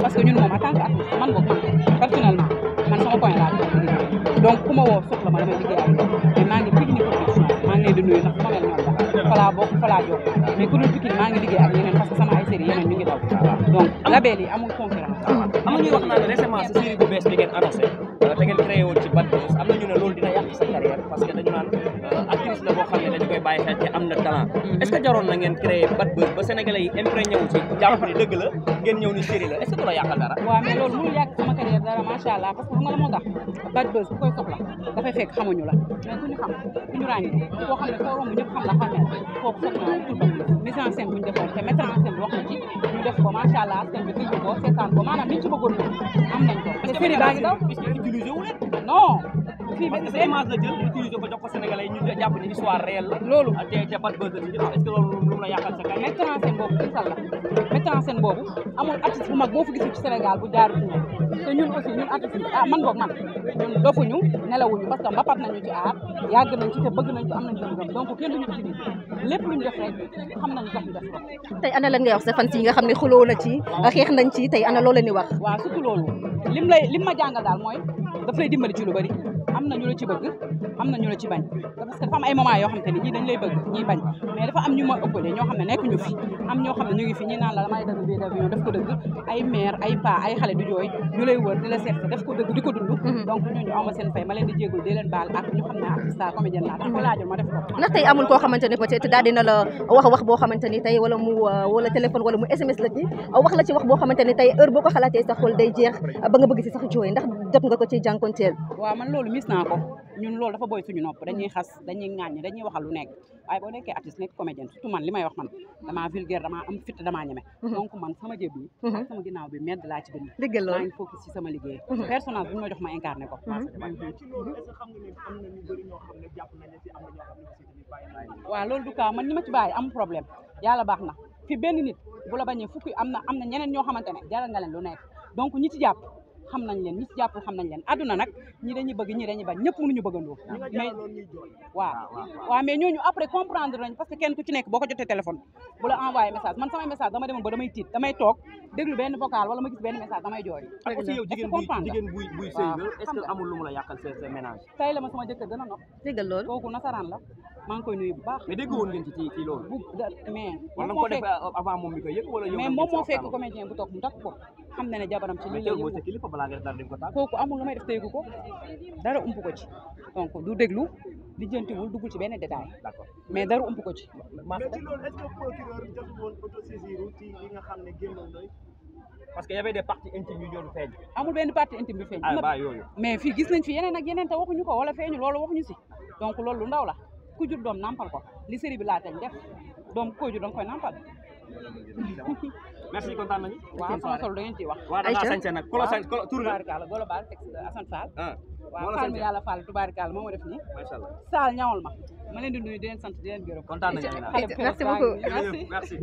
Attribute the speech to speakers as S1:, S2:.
S1: parce que ñun moom en tant que artiste man boog man personnellement man sama point laa toog di liggéey donc ku ma woo soxla ma damay liggéey ak yow mais maa ngi Pikini production maa ngi leen di nuyu ndax ma mel noonu la falaa bokk falaa jóg mais ku dul Pikini maa ngi liggéey ak yeneen parce que sama ay série yeneen ñu ngi daw donc label yi amul concurrence.
S2: am na ñuy wax naan récemment sa série bu bees bi ngeen annoncé te ngeen créé woon ci Bad Buzz am na ñu ne loolu dina yàq sa carrière parce que dañu naan actrice la boo xam ne dañu koy bàyyi xel te am na talent est-ce que jaroon na ngeen créé Bad Buzz ba sénégalais yi imprégné wu ci jàpp ni dëgg la ngeen ñëw ni série la est-ce que du la yàqal dara.
S1: waaw mais loolu mënul yàq sama carrière dara macha allah parce que xam nga la moo tax Bad Buzz ku koy soxla dafay fekk xamuñu la mais ku ñu xam ku ñu ràññee koo xam ne foo romb ñëpp xam la xamee kooku soog naa tur Bad Buzz mise en scène bu ñu defoon te mettre en scène bi wax na ci ñu def ko macha allah scène bi déglu ko seetaan ko maanaam liñ ci bëggoon am nañ ko te série baa ngi daw
S2: utilisé wu leen
S1: non fii
S2: parce que sa image la jël utilisé ko jox ko sénégalais yi ñu jàpp ni histoire réelle la
S1: loolu
S2: te Bad Buzz la ci est-ce que loolu lu mu la yàqal sa carrière.
S1: mettre en scène boobu incha allah mettre en scène boobu amul artiste bu mag boo fi gisul ci Sénégal bu jaaru ci ñun te ñun aussi ñun artiste yi man boog man ñun dofuñu nelawuñu parce que mbapat nañu ci aar yàgg nañ ci te bëgg nañ ci am nañ ci donc kenn duñu utiliser lépp luñ def rek xam nañ tax ñu def ko.
S3: tey ana lan ngay wax sa fans yi nga xam ne xuloo na ci xeex nañ ci tey ana loolu la ñuy wax.
S1: waaw surtout loolu lim ma jàngal daal mooy daf lay dimbali ci lu bari am na ñu la ci bëgg am na ñu la ci bañ parce que dafa am ay moment yoo xam te ni ñii dañ lay bëgg ñii bañ mais dafa am ñu ma ëppale ñoo xam ne nekkuñu fi am ñoo xam ne ñu ngi fi ñi naan la damay dëgg bii d'avion def ko dëgg ay mère ay pa ay xale du jooy ñu lay wër di la seet def ko dëgg di ko dund donc ñooñu awma seen fay ma leen di jéegul di leen baal ak ñu xam ne artiste comédienne laa dafa ko laajoon ma def ko
S3: ndax tey amul koo xamante ne peut-être daal dina la wax boo xamante ni tey wala mu wala téléphone wala mu SMS la ci wax la ci wax boo xamante ni tey heure boo ko xalaatee sa xol day jeex ba nga bëgg si sax jooy ndax jot nga ko ci jànkonteel.
S1: waaw man loolu mis naa ko ñun loolu dafa boy suñu nopp dañuy xas dañuy ŋàññ dañuy waxal lu nekk waaye boo nekkee artiste nekk comédienne surtout man li may wax man damaa vulgaire damaa am fit damaa ñeme donc man sama jëb bi ak sama ginnaaw bi medd laa ci bind
S3: dëgg la
S1: maa ngi focus ci sama liggéey personnage bu ñu ma jox ma incarné ko waaw loolu du cas man ni ma ci bàyyi am problème yàlla baax na fi benn nit bu la bañee fukki am na ñeneen ñoo xamante ne jaral nga leen lu nekk donc ñi ci jàpp xam nañ leen ñi ci jàppul xam nañ leen àdduna nag ñi dañuy bëgg ñi dañuy bañ ñëpp mënuñu bëggandoo mais waaw mais ñooñu après comprendre nañ parce que kenn ku ci nekk boo ko jotee téléphone bu la envoyé message man samay message dama demoon ba damay tiit damay toog déglu benn vocal wala ma gis benn message damay jooy
S2: ak aussi yow jigéen buy sëy nga est-ce que amul lu mu la yàqal sa ménage
S1: tey la ma sama jëkkër gën a nopp
S3: déggal loolu
S1: kooku nasaraan la maa ngi koy nuyu bu baax
S2: mais dégg woon ngeen ci loolu
S1: mais
S2: wala nga ko def avant moom mi koy yëg wala yow
S1: mais moom moo fekk comédien bu toog mu takk ko xam na ne jabaram ci lii lay yëngu
S2: kilifa balaa nga dara dem ko tàgg
S1: kooku amul lu may def teygu ko dara ump ko ci donc du déglu lijjantiwul duggul ci benn détail mais dara ump ko ci
S4: mais ci loolu est-ce que procureur jotul woon autosaisir ci li nga xam ne génnoon doy
S2: parce que y avait des parties intimes yu doon feeñ
S1: amul benn partie intime bi feeñ
S2: yooyu
S1: mais fii gis nañ fi yeneen ak yeneen te waxuñu ko wala feeñu loolu waxuñu si donc loolu lu ndaw la ku jur doom nampal ko li série bi laa tañ def doom ko jur danga koy nampal
S2: merci kontaan nañu
S1: waaw sama solo da ngeen ciy wax
S2: waaw da ngaa sañse nag
S1: tubaarikàlla global texte Assane Fall waaw Fall mi yàlla Fall tubaarikàlla moo ma def nii
S2: macha allah
S1: Sall ñawal ma leen di nuyu di leen sant di leen gërëm
S2: kontaan nañu
S3: merci beaucoup
S2: merci